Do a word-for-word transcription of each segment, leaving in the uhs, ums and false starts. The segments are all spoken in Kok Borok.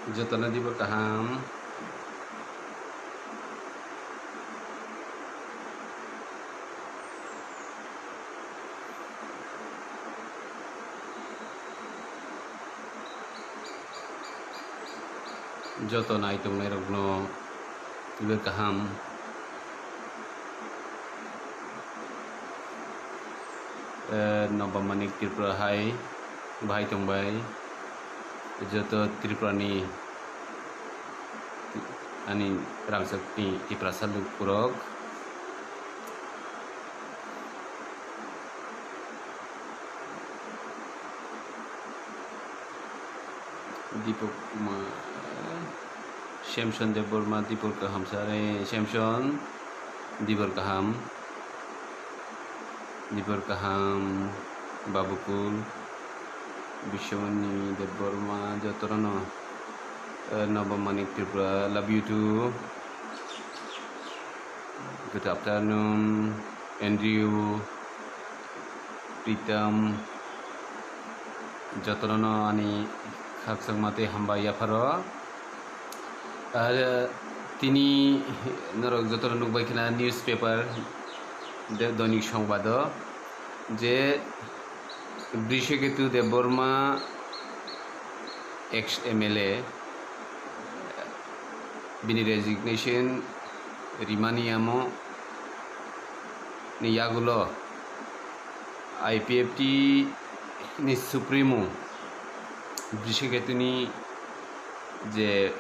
Jotono dibor kaham. Joto nai tongnairokno dibor kaham. Eh, Nobam Manik Tripura hai bahai tongbai. Joto Tripurani ani rangchakni Tiprasa lukurok. Dipok Kumar, Samson Debbarma, dibor kaham sare, Samson, dibor kaham, dibor kaham, Babukul, Biswamani Debbarma, jotorano, eh, Nobam Manik Tripura, love you too. Good afternoon, Andrew, Pritam, jotono ani khakchangma tei hambai yapharo. Ar tini norok jotono nukbai khna newspaper de Doinik Songbaado je Brishaketu Debbarma, ex M L A, bini resignation rimani amo ni yagulo I P F T ni Supremo Brishaketu ni je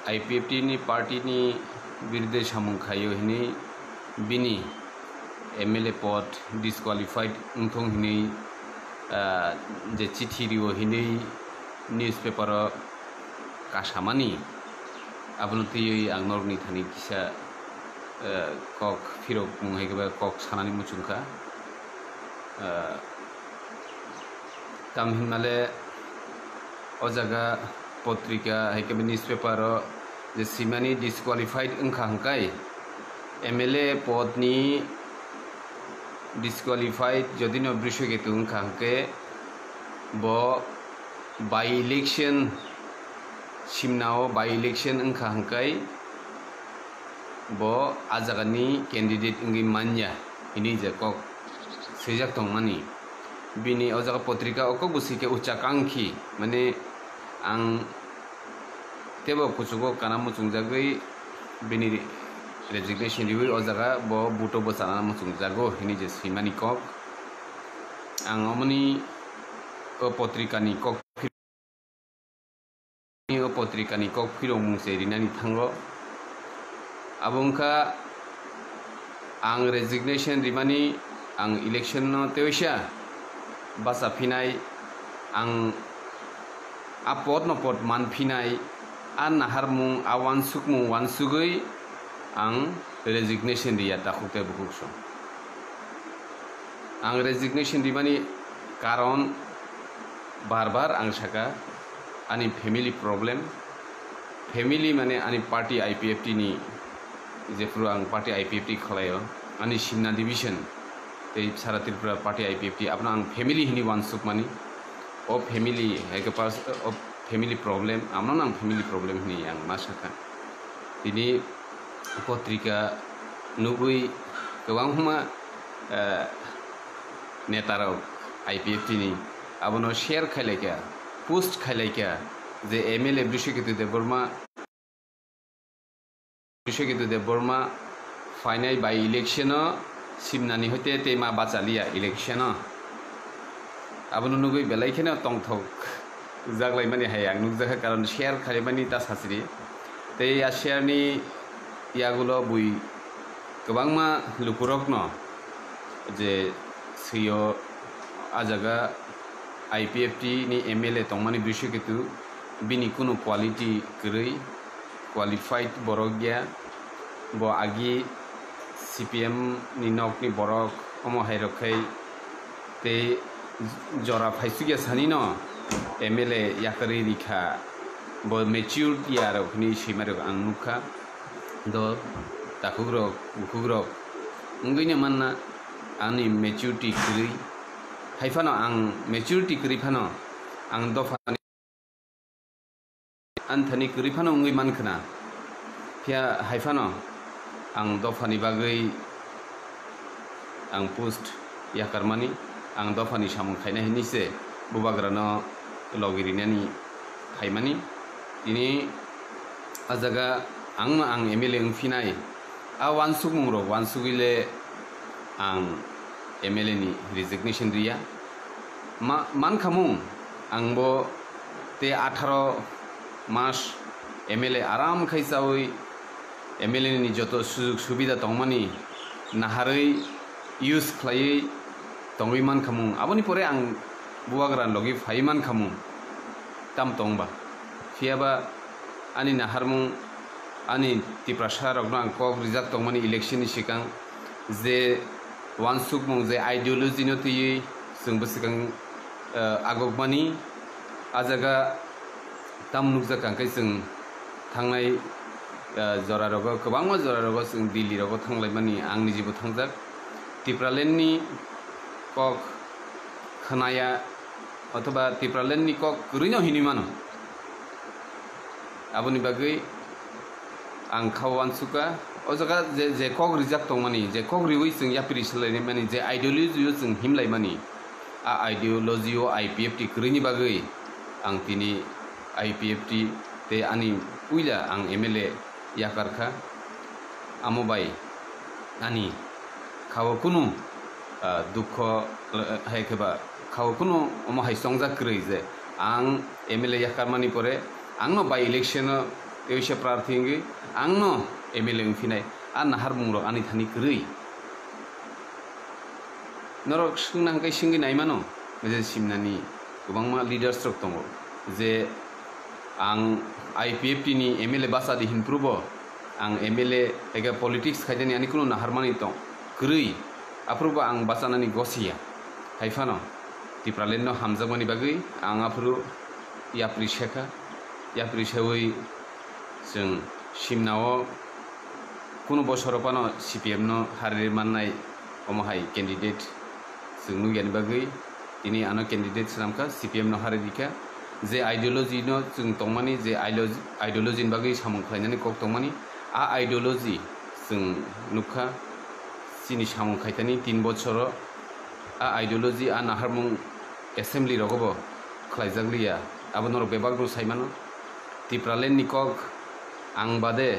I P F T ni party ni birudhe samung khaio hinwi bini M L A pod disqualified wngthung hinwi, ah, je chithi rio hinwi newspaper o kasamani, abono twiwi ang norokni thani kisa, ah, kok phirok mung hai khe ba kok sanani muchungkha. Ah, Tamo hinmale o jaga potrika hai khe newspaper o je swimani disqualified wngkha hwnkhe M L A podni disqualified jodi no Brishaketu wngkha hwnkhe bo by election simna o by election wngkha hwnkhe bo a jagani candidate wngwi manya hinwi je kok swijak tongmani. Bini o jaga potrika o kok bo swi khe uchakankhi, mane ang teibo kuchugo kana muchungjagwi bini resignation riwi o jaga bo buto bwchana muchungjago hinwi je swimani kok. Ang omoni o potrikani kok o potrikani kok phirokmung se rinani thango. Abo wngkha ang resignation rimani, ang election no teisa bacha phinai, ang a pod no pod man phinai, a naharmung, a wansukmung wansugwi ang resignation riya takhuk tei bukhuk song. Ang resignation rimani karon bar bar ang saka, ani family problem, family mane ani party I P F T ni, jephuru ang party I P F T khwlaio, ani Simna division tei sara Tripura party I P F T, abono ang family hinwi wansukmani. O family hai khe pers-, o family problem, abono ang family problem hinwi ang ma saka. Tini potrika nugwi kwbangma, eh, netarok I P F T ni abono share khailaikha, post khailaikha je M L A Brishaketu Debbarma, Brishaketu Debbarma phainai by election o Simnani hoite tei ma bachaliya election o. Abono nugwi belai kheno tongthok jaklaimani hai ang nukjakha, karon share khaimani ta sachiri. Tei a share ni yagulo bui kwbangma lukurokno je swio a jaga I P F T ni M L A tongmani Brishaketu, bini kunu quality kwrwi, qualified borok ya, bo agi C P M ni nokni borok omo hai rok khai tei jora phaisukya sani no M L A yakarwi rikha, bo matured ya rok hinwi swima rok ang nukha. Do takhuk rok, bukhuk rok wngwi no manna ani maturity kwrwi, hai phano ang maturity kwrwi phano ang dopha Ani thani kwrwi phano wngwi man khna. Phiya hai phano ang dophani bagwi ang post yakarmani, ang dophani samung khaina hinwi se bubagrano logi rinani phaimani. Tini a jaga ang no ang M L A wngphinai, a uansukmung rok uansugwi le ang M L A ni resignation riya. Ma-, mankhamung ang bo te atharo mas M L A aram khai chawi M L A ni joto sujug subida tongmani naharwi use khlaiwi tongwi mankhamung. Aboni pore ang bubagra logi phai mankhamung. Tam tongba. Phiyaba ani naharmung, ani Tiprasa rokno ang kok rijak tongmani election ni sikang je uansukmung je ideology no twiwi chwng bwswkang, eh, agokmani. A jaga tam nukjak ang khe chwng thangnai, eh, jora rogo, kwbangma jora rogo chwng Delhi rogo thanglaimani ang nijibo thangjak. Tipraland ni kok khnaya othoba Tipraland ni kok kwrwino hinwi mano. Aboni bagwi ang kha uansukha, o jaga je, je kok rijak tongmani, je kok riwi chwng yapri swlaimani, je ideology o chwng himlaimani, a ideology o I P F T kwrwini bagwi ang tini I P F T tei ani puila ang M L A yakar kha. Amo bai ani khao kunu, ah, dukho, eh, hai khe ba khao kunu omo hai chongjak kwrwi je ang M L A yakarmani pore ang no by election o teisa prarthi wngwi ang no M L A wngphinai, a naharmung rok ani thani kwrwi. Norok swngna hwnkhe swngwi naimano, je simnani kwbangma leaders rok tongo je ang I P F T ni M L A bachadi hinphrubo ang M L A ega politics khaidani ani kunu naharmani tong kwrwi, aphrubo ang bachanani gosiya. Hai phano Tipraland no hamjakmani bagwi ang aphuru yapri sekha, yapri sewi chwng simnao kunu bosoro phano C P M no harwi mannai omo hai candidate chwng nukya ni bagwi tini ano candidate swnamkha, C P M no harwi rikha. Je ideology no chwng tongmani, je ideology, ideology ni bagwi samung khlainani kok tongmani, a ideology chwng nukha chini samung khaitani tin bochoro. A ideology, a naharmung assembly rogo bo khlaijak liya, abo norok bebak no sai mano. Tipraland ni kok ang bade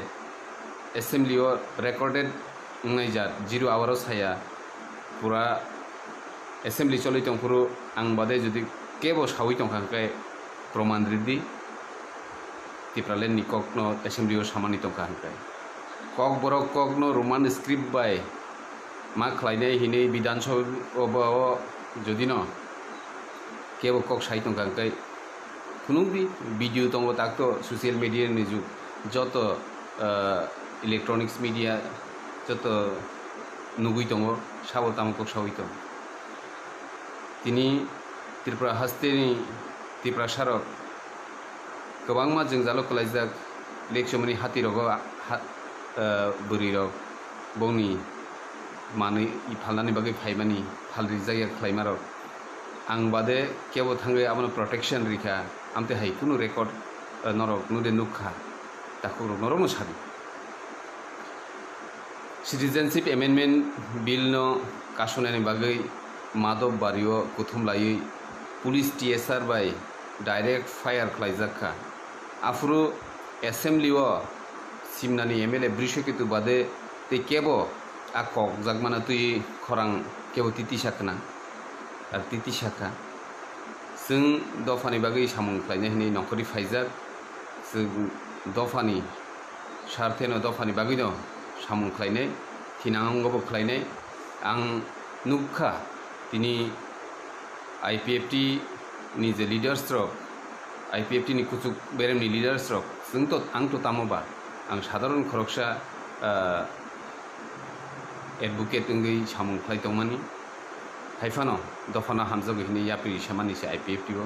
assembly o recorded wngnai jat, zero hour o saya, pura assembly choli tongphuru ang bade jodi kebo sawi tongkha hwnkhe proman ridi, Tipraland ni kok no assembly o samani tongkha hwnkhe. Kok borok kok no Roman script bai ma khlainai hinwi Bidhan Sabha o jodi no kebo kok sai tongkha hwnkhe, phunukdi, video tongo takto, social media ni jug, joto, ah, electronics media joto nugwi tongo, sabo tamo kok sawi tongo. Tini Tripura hasteni Tiprasarok kwbangma jwngjalo kwlaijak, lekchomani hatirogo ha-, ah, bwrwirok bongni manwi phalnani bagwi phaimani, phalrijak ya khlaimarok. Ang bade kebo thangwi abono protection rikha, amtwi hai kunu record, ah, norok nude nukha, takhukrok norokno sadi. Citizenship Amendment Bill no kasonani bagwi Madhop Bario kuthum laiwi police T S R bai direct fire khlaijak kha. Aphuru assembly o simnani M L A Brishaketu bade tei kebo a kok jakmano twi khorang kebo titisa khna, ar titisa kha. Chwng dophani bagwi samung khlainai hwnwi nongkhorwi phaijak. Chwng dophani sartheno dophani bagwino samung khlainai, thinango bo khlainai. Ang nukha tini I P F T ni je leaders rok, I P F T ni kuchuk beremni leaders rok, chwng to, ang to tamo ba, ang sadharon khoroksa, ah, advocate wngwi samung khlai tongmani. Hai phano dophano hamjakgo hwnwi yapri samani se I P F T o.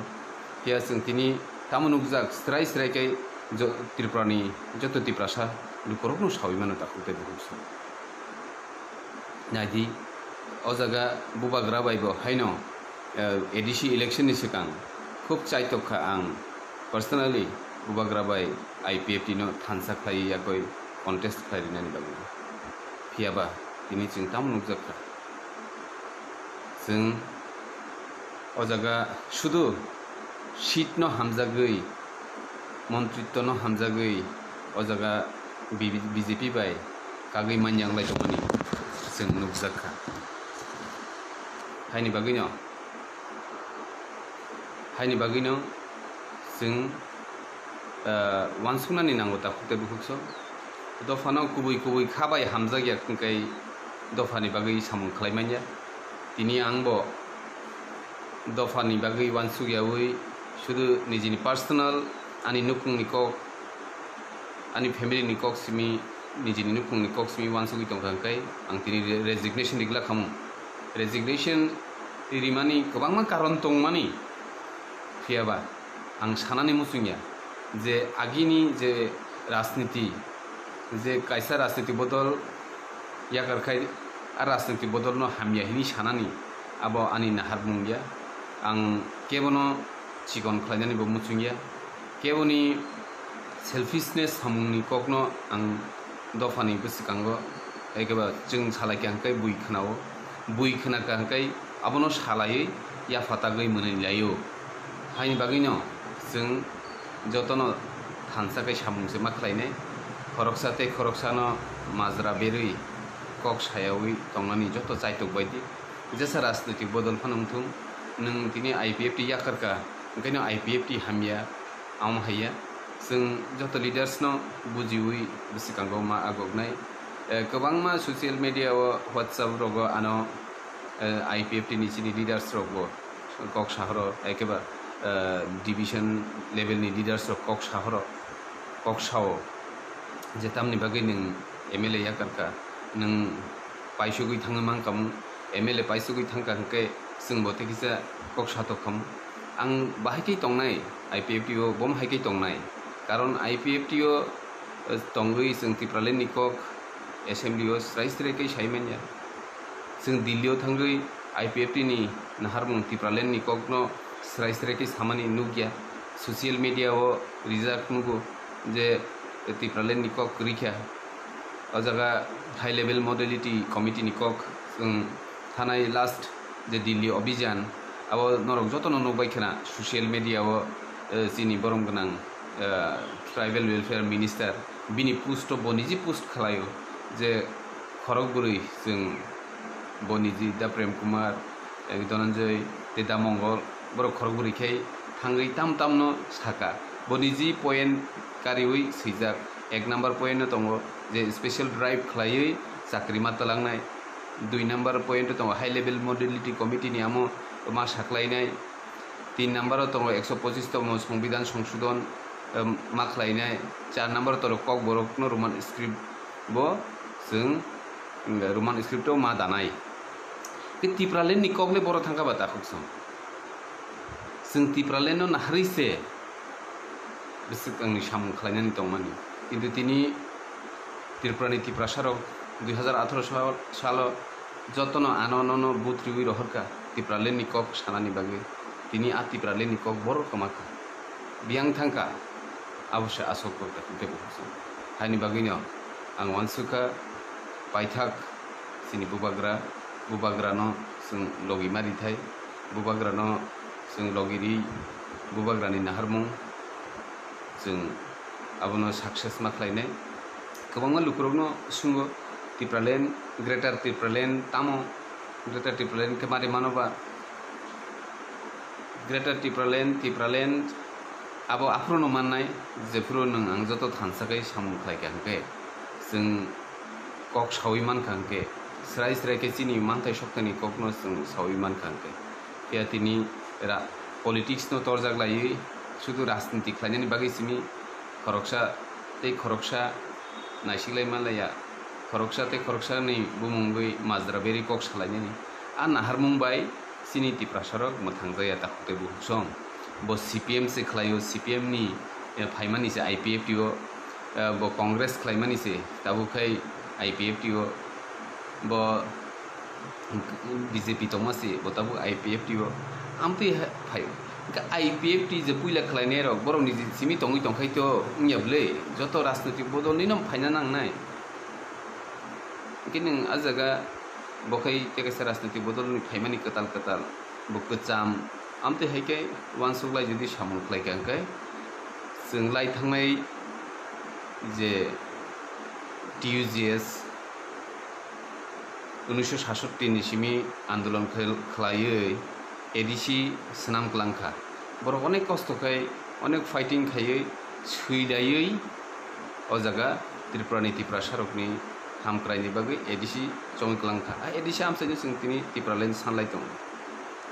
Phiya chwng tini tamo nukjak, srai srai khe jo-, Tripurani joto Tiprasa lukurokno sawi mano takhuk tei bukhuk se. Naidi, o jaga bubagra bai bo haino, eh, A D C election ni swkang khub chaitok kha ang personally. Bubagra bai I P F T no thansa khlaiwi yakwi contest khlai rinani bagwi. Phiya ba tini chwng tamo nukjak kha? Chwng o jaga sudu seat no hamjagwi, montritto no hamjagwi o jaga B J P bai kagwi manjak lai tongmani chwng nukjak kha. Haini bagwino, haini bagwino chwng, ah, uansuknani nango takhuk tei bukhuk song. Dophano kubui kubui kha bai hamjak ya hwnkhe dophani bagwi samung khlai man ya. Tini ang bo dophani bagwi uansuk yaui sudu nijini personal, ani nukhungni kok, ani family ni kok simi, nijini nukhungni kok simi uansugwi tongkha hwnkhe ang tini re-, resignation rigla khamu. Resignation rimani kwbangma karon tongmani, phiya ba ang sanani muchungya je agini je rajniti, je kaisa rajniti bodol yakar khai, a rajniti bodolno hamya hini sanani abo ani naharmung ya. Ang kebono chikon khlainani bo muchungya, keboni selfishness samungni kokno ang dophani bwskango, ekeba chwng salai kha hwnkhe bui khwnao, bui khwna kha hwnkhe abono salaiwi yapha tagwi mwnwi laio. Haini bagwino chwng jotono thansa khe samung se ma khlainai, khoroksa tei khoroksano majra berwi kok sayaui tongnani joto chaitok bai di. Jesa rajnoitik bodol phano wngthung, nwng tini I P F T yakar kha, hwnkhe no I P F T hamya, amo haiya. Chwng joto leaders no bujiui bwskango ma agoknai. Eh, kwbangma social media o, WhatsApp rogo ano, eh, I P F T ni chini leaders rok bo kok sahoro, ekeba, eh, division level ni leaders rok kok sahoro, kok sao je tamni bagwi nwng M L A yakar kha, nwng paisugwi thangwi man kha, M L A paisugwi thang kha hwnkhe chwng bo tei kisa kok satok khamu. Ang bahai khe tongnai, I P F T o bo hai khe tongnai, karon I P F T o, eh, tongwi chwng Tipraland ni kok assembly o srai srai khe sai manya. Chwng Delhi o thangwi I P F T ni naharmung Tipraland ni kokno srai srai khe samani nukya. Social media o rijak nugo je Tipraland ni kok kwrwi kha. O jaga high level modality committee ni kok chwng thanai last je Delhi Abhijan, abo norok jotono nukbai khna social media o, eh, chini borom gwnang, eh, tribal welfare minister, bini post o bo niji post khlaio je khorok bwrwi chwng bo niji da Prem Kumar, eh, Dhananjay tei da Mongol, borok khorok bwrwi khe thangwi tam tamno saka. Bo niji point kariui swijak, ek number point no tongo je special drive khlaiwi chakri ma twlangnai, dui number point o tongo high level modality committee ni amo ma saklainai, tin number o tongo ekso pochis tongmo Songbidan Songsodhon, em, ma khlainai, char number o tongo Kokborok no Roman script bo chwng, em, Roman script o ma danai. Khe Tipraland ni kok le boro thangkha ba takhuk song. Chwng Tipraland no naharwi se bwswk wngni samung khlainani tongmani. Kintu tini Tripura ni Tiprasa rok dui hazar atharo sal, salo jotono ano nono vote riwi rohorkha Tipraland ni kok sanani bagwi. Tini a Tipraland ni kok boro kwma kha. Biyang thangkha, abo se aswk kok da hwnkhe bo hwsong. Haini bagwino ang uansukha paithak chini bubagra, bubagrano chwng logi ma rithai, bubagrano chwng logi ri, bubagrani naharmung chwng abono success ma khlainai. Kwbangma lukurokno swnggo, Tipraland, Greater Tipraland tamo? Greater Tipraland khe mari mano ba? Greater Tipraland, Tipraland abo aphuru no mannai, jephuru nwng ang joto thansa khe samung khlai kha hwnkhe, chwng kok saui man kha hwnkhe, srai srai khe chini manthai soktani kokno chwng saui man kha hwnkhe. Phiya tini ra-, politics no torjak laiwi sudu rajniti khlainani bagwi simi khoroksa tei khoroksa naisiklai manlaiya, khoroksa tei khoroksani bumungwi majra berwi kok salainani. A naharmung bai chini Tiprasarok mwthangjakya takhuk tei bukhuk song. Bo C P M se khlaio, C P M ni, eh, phaimani se I P F T o, eh, bo Congress khlaimani se, tabuk khai I P F T o, bo B J P tongma se, bo tabuk I P F T o. Amtwi hai phaio. Hwnkhe I P F T je puila khlainai rok, borok ni simi tongwi tongkhai to wngya bwle, joto rajnoitik bodol nino phaina nangnai. Hwnkhe nwng a jaga bo khai tei kaisa rajnoitik bodol ni phaimani kwtal kwtal, bo kwcham, amtwi hai khe uansuk lai jodi samung khlai kha hwnkhe, chwng lai thangnai je T U G S, unisho sasotti ni simi andolon khel-, khlaiwi A D C swnam kwlang kha. Borok onek kosto khai, onek fighting khaiwi, swidaiwi o jaga Tripura ni Tiprasa rokni hamkrai ni bagwi A D C chongwi kwlang kha. A ADC amchaino chwng tini Tipraland sanlai tongo,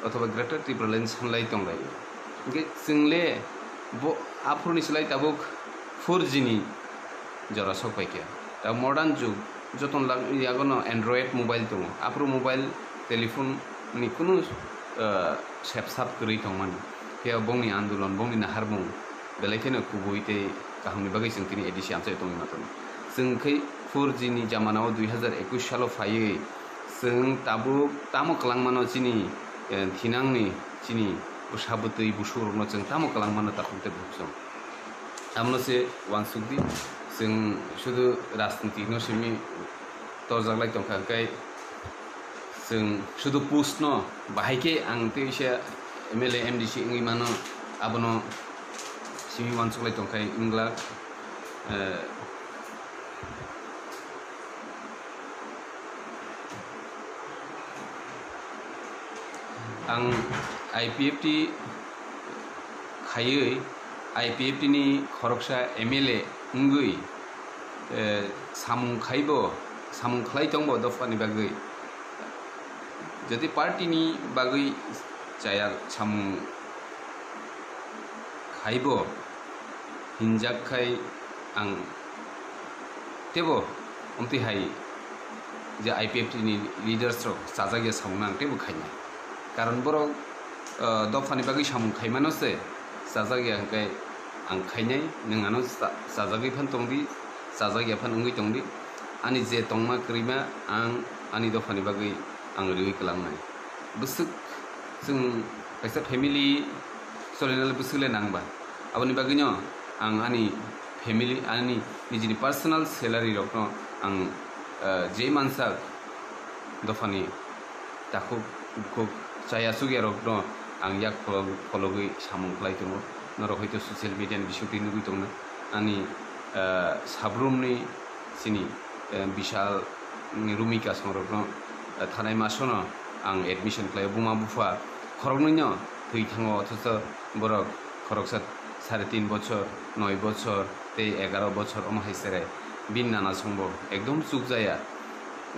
othoba Greater Tipraland sanlai tonglaio. Hwnkhe chwng le bo aphuruni slai tabuk four G ni jora sok pai kha. Ta modern jug, joto ni lag-, yagono Android mobile tongo. Aphuru mobile, telephone ni kunu, ah, sep sap kwrwi tongmani. Phiya bongni andolon, bongni naharmung belai kheno kubui tei kahamni bagwi chwng tini A D C amchai tongwi ma tongo. Chwng khai four G ni jamana o dui hazar ekush salo phaiwi chwng tabuk tamo kwlangmano chini, eh, thinangni chini bwsa bwtwi busurokno chwng tamo kwlangmano takhuk tei bukhuk chwng. Amno se uansuk di, chwng sudu rajniti no simi torjak lai tongkha, hwnkhe chwng sudu post no bahai khe ang tei se M L A, M D C wngwi mano, abono simi uansuk lai tongkha wngla, eh, Ang I P F T khaiwi, I P F T ni khoroksa M L A wngwi, eh, samung khaibo, samung khlai tongbo dophani bagwi. Jodi party ni bagwi chaya samung khaibo hinjak khai ang tebo omtwi hai je I P F T ni leaders rok chajak ya samung no ang tebo khainai. Karon borok, ah, dophani bagwi samung khaimano se chajak ya hwnkhe ang khainai, nwng ano cha-, chajagwi phan tongdi, chajak ya phan wngwi tongdi. Ani je tongma kwrwima ang ani dophani bagwi ang riwi kwlangnai. Bwswk chwng kaisa family solinani bwswk le nang ba. Aboni bagwino ang ani family, ani nijini personal salary rokno ang, eh, je mansak dophani takhuk bukhuk chaya chukya rokno ang yak pholog-, phologwi samung khlai tongo. Norok hoito social media ni bisingtwi nugwi tongna ani, eh, sabrumni chini, eh, Bishal, mm, Rumika songrokno, eh, thanai masono ang admission khlaio. Buma bupha khoroknwino thwi thango, othocho borok khoroksa sare tin bochor, noi bochor tei egaro bochor omo hai sere bini nana songbo ekdom chukjaya.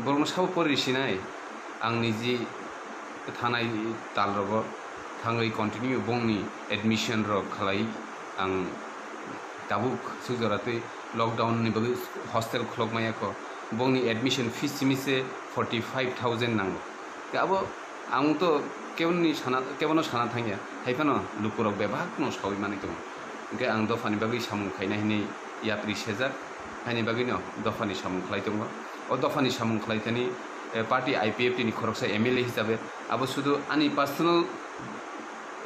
Borokno sabo pori sinai, ang niji thanai talrogo thangwi continue bongni admission rok khlai ang tabuk suk jora tei lockdown ni bagwi hostel khulok maya kho, bongni admission fees simi se forty five thousand nango. Tei abo ang to keboni sana, kebono sana thangya, hai phano lukurok bebak no sawi manwi tongo. Hwnkhe ang dophani bagwi samung khaina hinwi yapri sejak, haini bagwino dophani samung khlai tongo. O dophani samung khlai thani, eh, party I P F T ni khoroksa M L A hisabe abo sudu ani personal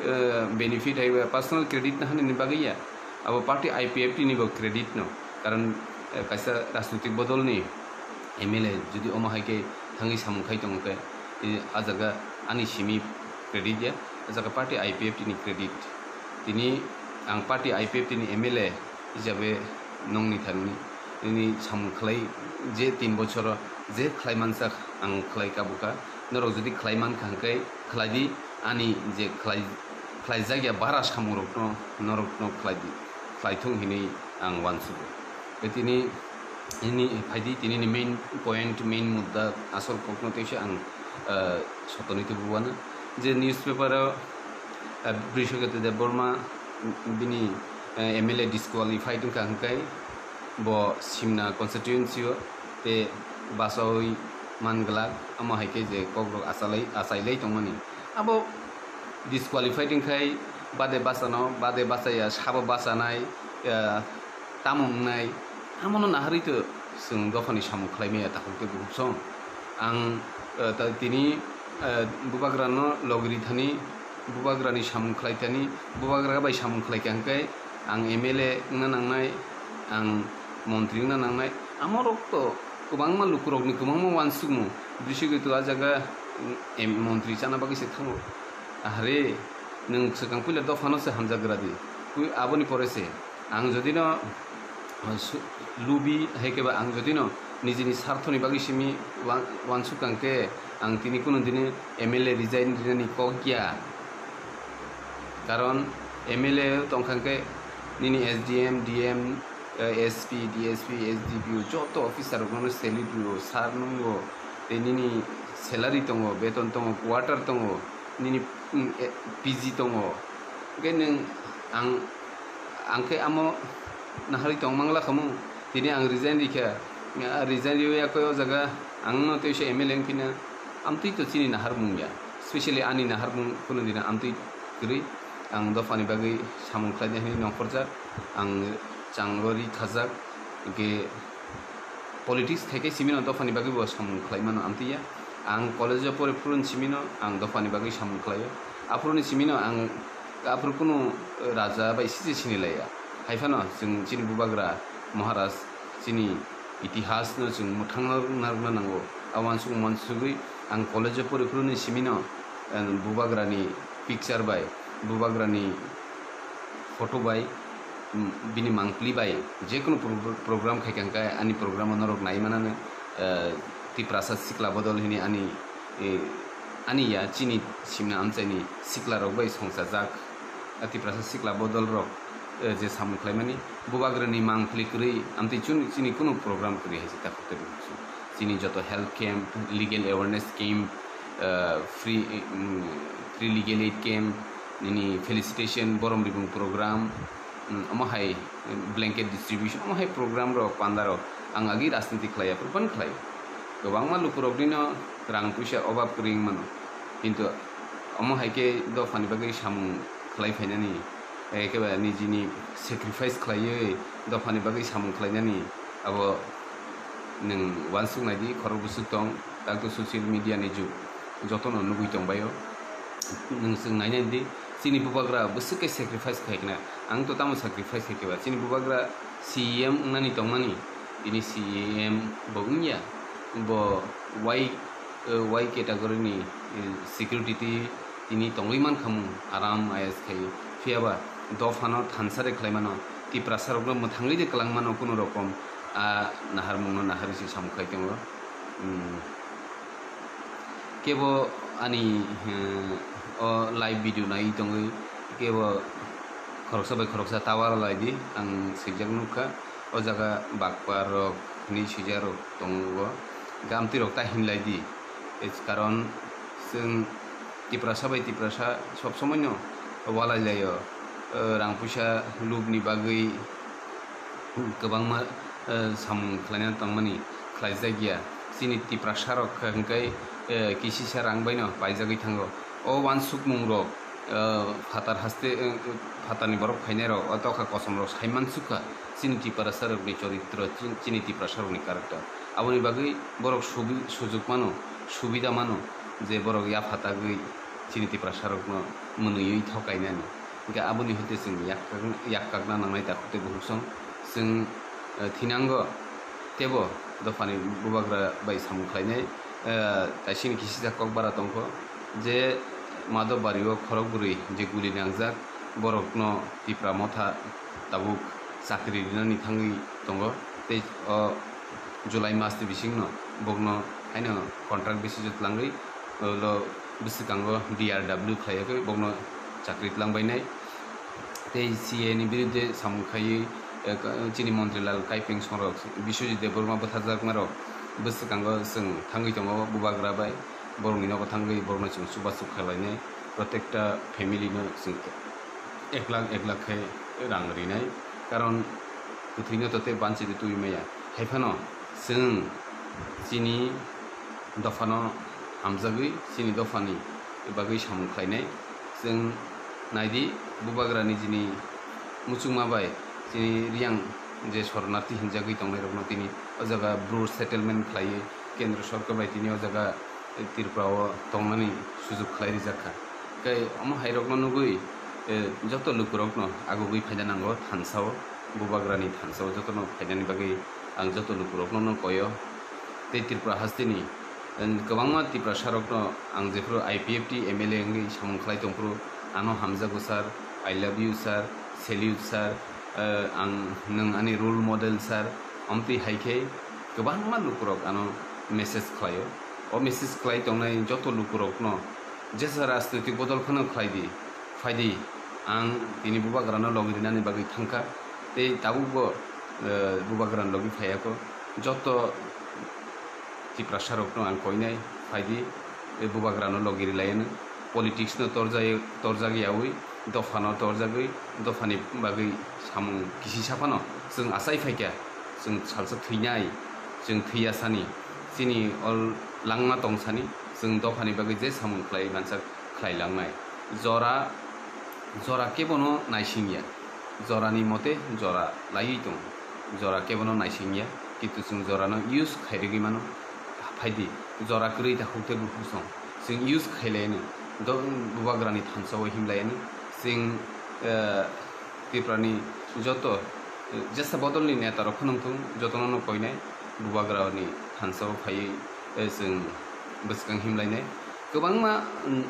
eh, benefit hai ba personal credit na hani ni bagwi ya, abo party I P F T ni bo credit no, karon, eh, kaisa rajnitik bodol ni M L A jodi omo hai khe thangwi samung khai tongo khe, eh, a jaga ani simi credit ya, a jaga party I P F T ni credit. Tini ang party I P F T ni M L A hisabe nongni thani nini samung khlai, je tin bochoro je khlai mansak ang khlai kabukha, norok jodi khlai mankha hwnkhe khlai di, ani je khlai, khlaijak ya bara samung rokno norokno khlai di, khlai thung hinwi ang uansugo. Tei tini, tini phaidi, tini ni main point, main mudda, asol kokno teisa ang, ah, sotoni tubu uana je newspaper o, ah, Brishaketu Debbarma bini, ah, M L A disqualified wngkha hwnkhe bo Simna constituency o tei bachaui man glak, amo hai khe je kokrok achalai, achailai tongmani. Abo disqualified wngkhai bade bachano, bade bachaya, sabo bachanai, ah, tamo wngnai, amono naharwi to chwng dophani samung khlai maya takhuk tei bukhuk song. Ang, ah, ta-, tini, ah, bubagrano logri thani bubagrani samung khlai thani, bubagra bai samung khlai kha hwnkhe ang M L A wngna nangnai, ang montri wngna nangnai. Amorok to kwbangma lukurokni kwbangma uansukmung, bisingtwi to a jaga, em, montri chana bagwi se thango. Ahre, nwng swkang puila dophano se hamjagra di. Pui-, aboni pore se ang jodi no, uh, su-, lubi, hai khe ba ang jodi no nijini sarthoni bagwi simi wan-, uansuk kha hwnkhe ang tini kunu dini M L A resign rinani kok ya. Karon M L A tong kha hwnkhe nini S D M, D M, eh, S P, D S P, S D P O joto officer rokno salute rwo, sir nungo, tei nini salary tongo, beton tongo, quarter tongo, nini, mm, eh, P G tongo. Hwnkhe nwng ang, ang khe amo naharwi tong mangla khamu, tini ang resign rikha, ah, resign riwi yakoi o jaga ang no teisa M L A wngphina, amtwi to chini naharmung ya, specially ani naharmung kunu dina amtwi kwrwi. Ang dophani bagwi samung khlaina hwnwi nongkhorjak, ang chango ri khajak, hwnkhe politics khaikhe simino dophani bagwi bo samung khlai mano amtwi ya. Ang college o pori phuru simino ang dophani bagwi samung khlaio. Aphuru ni simino ang aphuru kunu raja bai sije sini laiya. Hai phano chwng chini bubagra Maharaj chini itihas no chwng mwthangna rwna nango. A uansuk uansugwi ang college o pori phuru ni simino, eh, bubagra ni picture bai, bubagra ni photo bai, mm, bini mangpli bai, jekunu pro-, program khai kha hwnkhe ani program o norok nai manano, eh, Tiprasa Sikla Bodol hini ani, eh, ani ya chini simna amchaini sikla rok bai songchajak. A Tiprasa Sikla Bodol rok, eh, je samung khlaimani bubagrani mangpli kwrwi amtwi chun-, chini kunu program kwrwi hai se takhuk tei bukhuk chini joto health camp, legal awareness camp, eh, free, mm, free legal aid camp, nini felicitation, borom ribung program, mm, omo hai blanket distribution, omo hai program rok, panda rok ang agi rajniti khlai ya, phuru phano khlai. Kwbangma lukurok nino rang puisa obab kwrwi wng mano, kintu omo hai khe dophani bagwi samung khlai phainani, ekebare nijini sacrifice khlaiwi dophani bagwi samung khlainani abo nwng uansuk nai di, khorok bwswk tong, tak to social media ni jug, jotono nugwi tong baio. Nwng chwng nainai di, chini bubagra bwswk khe sacrifice khai khna, ang to tamo sacrifice khai khe ba, chini bubagra C E M wngnani tongmani, tini C E M bo wngya, bo Y, eh, Y category ni, eh, security twi tini tongwi mankha mung, aram ayes khai. Phiya ba dophano thansa re khlai mano, Tiprasa rokno mwthangwi de kwlang mano kunu rokom, a naharmungno naharwi se samung khai tongo. Hmm. Kebo ani, eh, o live video nai tongwi kebo khoroksa bai khoroksa tower lai di, ang swijak nukha. O jaga bakpa rok hinwi swijak rok tongo, gamtwi rok ta hinlai di. Karon chwng Tiprasa bai Tiprasa sob somoi no walai laio, eh, rang puisa lubni bagwi. Kwbangma, eh, samung khlaina tongmani khlaijak ya. Chini Tiprasa rok khe hwnkhe, eh, kisisa rang baino paijagwi thango. O uansukmung rok, eh, phatar haste, eh, phatarni borok phainai rok, o tokha kosom rok sai mansukha chini Tiprasa rokni choritro, chin-, chini Tiprasa rokni character. Aboni bagwi borok subi-, sujuk mano, subida mano je borok yaphatagwi chini Tiprasa rokno mwnwiwi thokainani. Hingke aboni hoite chwng yak-, yakkakna nangnai takhuk tei bukhuk song. Chwng, eh, thinango teibo dophani bubagra bai samung khlainai, eh, kaisini kisijak kokbara tongkho je Madhobari o khorok bwrwi je guli nangjak, borokno Tipra Motha tabuk chakri rinani thangwi tongo tei o July mas ni bisingno bokno haino contract basis o twlangwi, ulo bwswkango D R W khlaiwi bokno chakri twlang bainai. Tei C A ni birudde samung khaiwi, eh, ka-, chini montri Lal Kaipeng songrok, Biswajit Debbarma bwtharjakmarok bwswkango chwng thangwi tongo bubagra bai, borokni nogo thangwi borokno chwng chubachu khlainai, protekta family no chwng ek lakh ek lakh khe rang rinai, karon kwthwino to tei banchi de twi maya. Hai phano chwng chini dophano hamjagwi chini dophani bagwi samung khlainai. Chwng naidi, bubagra nijini muchungma bai chini Riyang je soronarthi hinjagwi tongnairokno tini o jaga Bru settlement khlaiwi Kendra Sorkar bai tini o jaga Tripura o tongnani sujuk khlai rijak kha. Tei omo hairokno nugwi, eh, joto lukurokno agugwi phaina nango thansao, Bubagrani thansao jotono phainani bagwi ang joto lukurokno no koyo. Tei Tripura hasteni, eh, kwbangma Tiprasarokno ang jephuru I P F T M L A wngwi samung khlai tongphuru, ano hamjago sir, I love you sir, salute sir, eh, ang nwng ani role model sir, omtwi hai khe kwbangma lukurok ano message khlaio. O message khlai tongnai joto lukurokno jesa rajnoitik bodol phano khlai di, phai di, ang tini Bubagrano logi rinani bagwi thangkha, tei tabukbo, eh, Bubagrani logi phaiya kho. Joto Tiprasarokno ang koinai, phai di, eh, Bubagrano logi rilaiano, politics no torjai-, torjak yaui, dophano torjagwi, dophani bagwi samung kisi saphano chwng achai phaikha, chwng salsa thwinai, chwng thwiya sani, chini ol langma tong sani, chwng dophani bagwi je samung khlai mansa khlai langnai. Jora, jora kebono naisingya, jorani mote jora laiwi tongo, jora kebono naisingya, kintu chwng jorano use khairigwi mano. Phaidi, jora kwrwi takhuk tei bukhuk song. Chwng use khailaiano, do-, Bubagrani thansao himlaiano. Chwng, eh, Tiprani joto, eh, jesa bodolni netarok phano wngthung, jotono no koinai, Bubagrani thansao phaiwi, eh, chwng bwskang himlainai. Kwbangma, mm,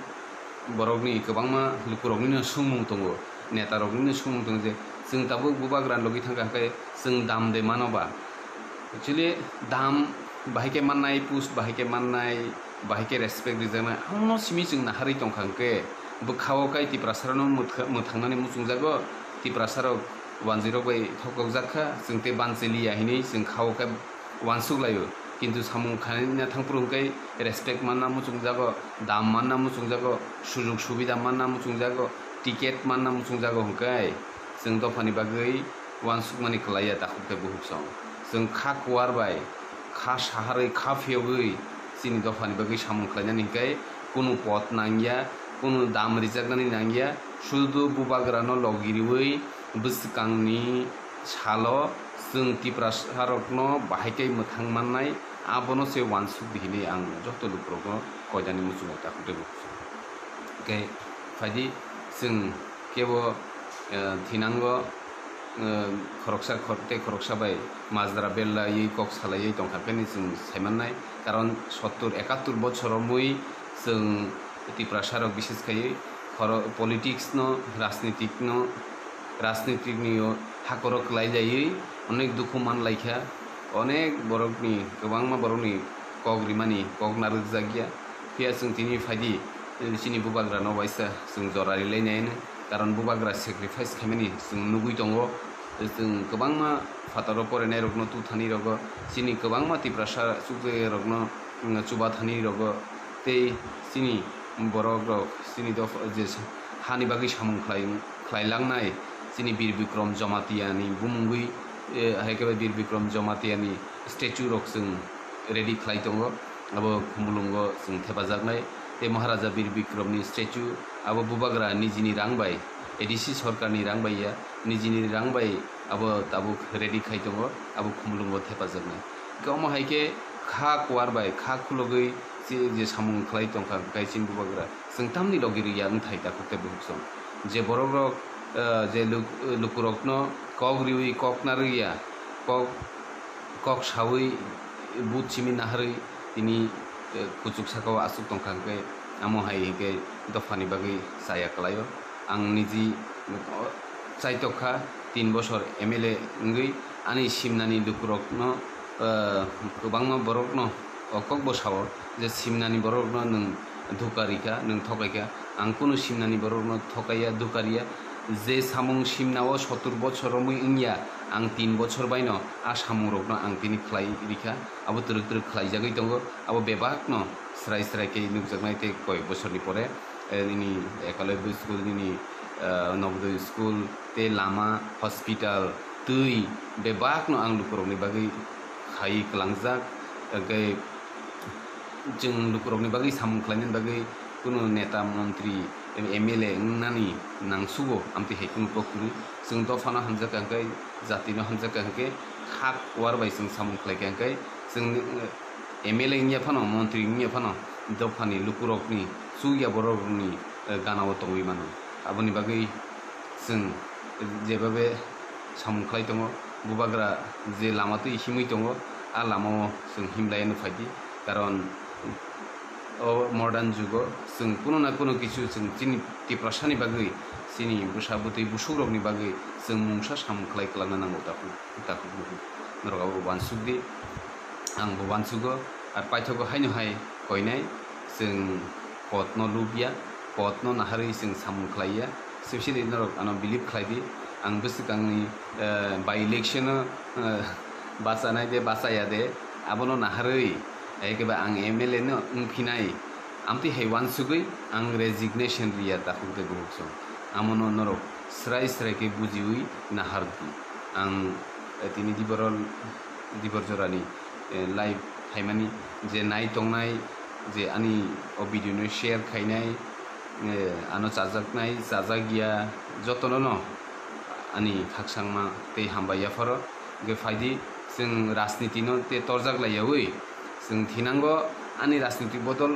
borokni, kwbangma lukuroknino swngmung tongo, netaroknino swngmung tongo je, chwng tabuk Bubagrani logi thangkha hwnkhe chwng dam de mano ba? Actually, dam bahai khe mannai, post bahai khe mannai, bahai khe respect rijaknai, abono simi chwng naharwi tongkha hwnkhe, bwkha-o kai Tiprasarokno mwthang-, mwthangnani muchungjago, Tiprasarok wanjwirok bai thokjak kha, chwng tei banchiliya hinwi chwng kha-o khe uansuk laio, kintu samung khaina thangphuru hwnkhe respect manna muchungjago, dam manna muchungjago, sujug subida manna muchungjago, ticket manna muchungjago hwnkhe chwng dophani bagwi uansukmani kwlaiya takhuk tei bukhuk song. Chwng kha kuar bai, kha saharwi, kha phiyogwi chini dophani bagwi samung khlainani hwnkhe kunu pot nangya, kunu dam rijaknani nangya, sudu Bubagrano logi riwi bwskangni salo chwng Tiprasarokno bahai khe mwthang mannai, abono se uansuk di hinwi ang joto lukurokno koinani muchungo takhuk tei bukhuk song. Hwnkhe phaidi chwng kebo, eh, thinango, eh, khoroksa khor-, tei khoroksa bai majra bellaiwi kok salaiwi tongkha pheni chwng saimannai. Karon sottur ekattur bochor romwi chwng Tiprasarok bises khaiwi khoro-, politics no, rajnitik no, rajnitik ni o hakoro kwlailaiwi onek dukhu manlaikha, onek borokni, kwbangma borokni kok rimani kok narwkjakya. Phiya chwng tini phaidi, eh, chini Bubagrano waisa chwng jora rilainai hwnwi. Karon Bubagra sacrifice khaimani chwng nugwi tongo. Chwng kwbangma phataro porenairokno tuthani rogo, chini kwbangma Tiprasa chukjagirokno, mm, chubathani rogo, tei chini borokrok, chini dopha je hani bagwi samung khlai, khlailangnai, chini Bir Bikrom Jamatia ni bumungwi, eh, hai khe bai Bir Bikrom Jamatia ni statue rok chwng ready khlai tongo, abo Khumulwngo chwng thepajaknai. Tei Maharaja Bir Bikromni statue abo Bubagra nijini rang bai, A D C sorkarni rang bai ya, nijini rang bai abo tabuk ready khai tongo, abo Khumulwngo thepajaknai. Hwnkhe omo hai khe kha kuar bai kha khulogwi je, je samung khlai tongkha, hwnkhe chini Bubagra chwng tamni logi rwya wngthai takhuk tei bukhuk song. Je borokrok, eh, je luk-, lukurokno kok riwi kok narwkya, kok kok saui, but simi naharwi tini, eh, kuchuk saka o aswk tongkha hwnkhe, amo hai hwnkhe dophani bagwi chaya kwlaio. Ang niji, oh, chaitokha tin bosor M L A wngwi ani simnani lukurokno, eh, kwbangma borokno o kokbo sao je simnani borokno nwng dhuka rikha, nwng thokaikha. Ang kunu simnani borokno thokaiya, dhuka riya. Je samung simnao sottur bochor romwi wngya, ang tin bochor baino a samungrokno ang tini khlai rikha. Abo twrwk twrwk khlaijagwi tongo. Abo bebakno srai srai khe nukjaknai tei koyek bochorni pore, eh, nini Ekalobya school, nini, eh, Nobodoy school, tei lama, hospital, twi bebakno ang lukurokni bagwi khaiwi kwlangjak. Hwnkhe chwng lukurokni bagwi samung khlainani bagwi kunu neta, montri, M L A wngnani nangsugo, amtwi hai kunu kok kwrwi. Chwng dophano hamjakha hwnkhe, jatino hamjakha hwnkhe, kha kuar bai chwng samung khlaikha hwnkhe, chwng, eh, M L A wngya phano, montri wngya phano, dophani lukurokni, chukya borokni eh, gana o tongwi mano. Aboni bagwi chwng jebabe samung khlai tongo, bubagra je lama twi himwi tongo, a lama o chwng himlai no phaidi. Karon o modern jugo chwng kuno na kuno kichu chwng chini Tiprasani bagwi, chini bwsa bwtwi busukrokni bagwi chwng mungsa samung khlai kwlangna nango takhuk, takhuk bukhuk. Norok abo uansuk di, ang bo uansugo, ar paithago haino hai koinai chwng podno lubya, podno naharwi chwng samung khlaiya, specially norok ano believe khlai di, ang bwswkangni, eh, by election o, eh, bachanai de bachaya de, abono naharwi, ekeba ang M L A no wngphinai, amtwi hai uansugwi ang resignation riya takhuk de bukhuk song. Amono norok srai srai khe bujiwi nahar di. Ang, eh, tini Dibor, Dibor jorani, eh, live phaimani je nai tongnai, je ani o video no share khainai, eh, ano chajaknai, chajakya jotono no ani khakchangma tei hambai yapharo. Hwnkhe phaidi, chwng rajniti no te torjak laiyawi, chwng thinango ani rajniti bodol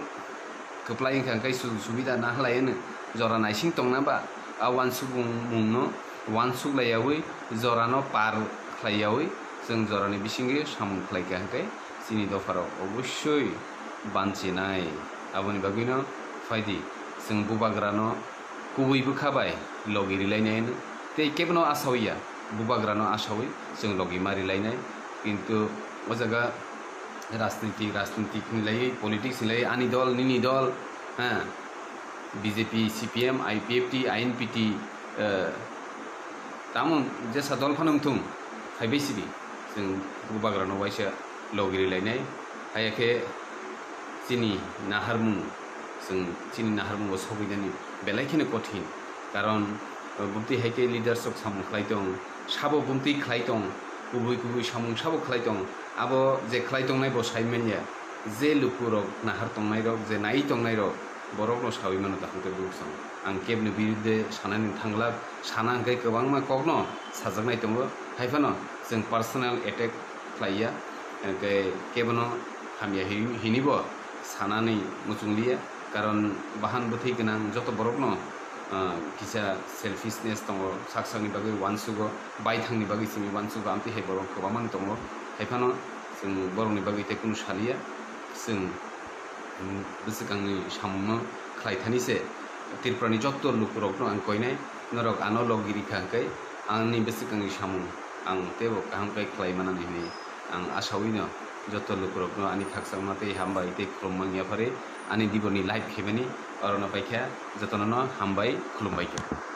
kwplai wngkha, hwnkhe sujog subida nahalai hwnwi jora naising tongna ba a uansukmung mungno uansuk laiyawi jorano par khlaiyawi chwng jorani bisingwi samung khlaikha, hwnkhe chini dopharok obossoi banchinai. Aboni bagwino phaidi, chwng bubagrano kubui bwkha bai logi rilainai hwnwi tei kebono asawi ya, bubagrano asawi chwng logi ma rilainai. Kintu o jaga rajniti, rajniti hinlai, politics hinlai, ani dol, nini dol, ha, B J P, C P M, I P F T, I N P T, eh, tamo jesa dol phano wngthung, phaibai sidi, chwng bubagrano waisa logi rilainai. Haiya khe chini naharmung, chwng chini naharmungo sogwinani belai kheno kothin. Karon, eh, bumtwi hai khe leaders rok samung khlai tong, sabo bumtwi khlai tong, kubui kubui samung sabo khlai tong, abo je khlai tongnai bo sai manya, je lukurok nahar tongnairok, je nai tongnairok, borokno sawi mano takhuk tei bukhuk song. Ang kebni birudde sanani thangla, sana hwnkhe kwbangma kokno sajaknai tongo, haiphano chwng personal attack khlaiya, hwnkhe kebono hamya hi-, hinibo sanani muchungliya, karon bahan bwthwi gwnang joto borokno, ah, kisa selfishness tongo, sak sakni bagwi uansugo, baithangni bagwi simi uansugo, amtwi hai borok kwbangmani tongo, haiphano chwng borokni bagwi tei kunu saliya, chwng bwswkangni samungno khlai thani se Tripurani joto lukurokno ang koinai, norok ano logi rikha hwnkhe ani bwswkangni samung ang teibo kaham khe khlai manani hwnwi ang asawino joto lukurokno ani khakchangma tei hambai tei khulumma wngya phari ani Diborni live khaimani orono paikha jotono no hambai khulumbai khe.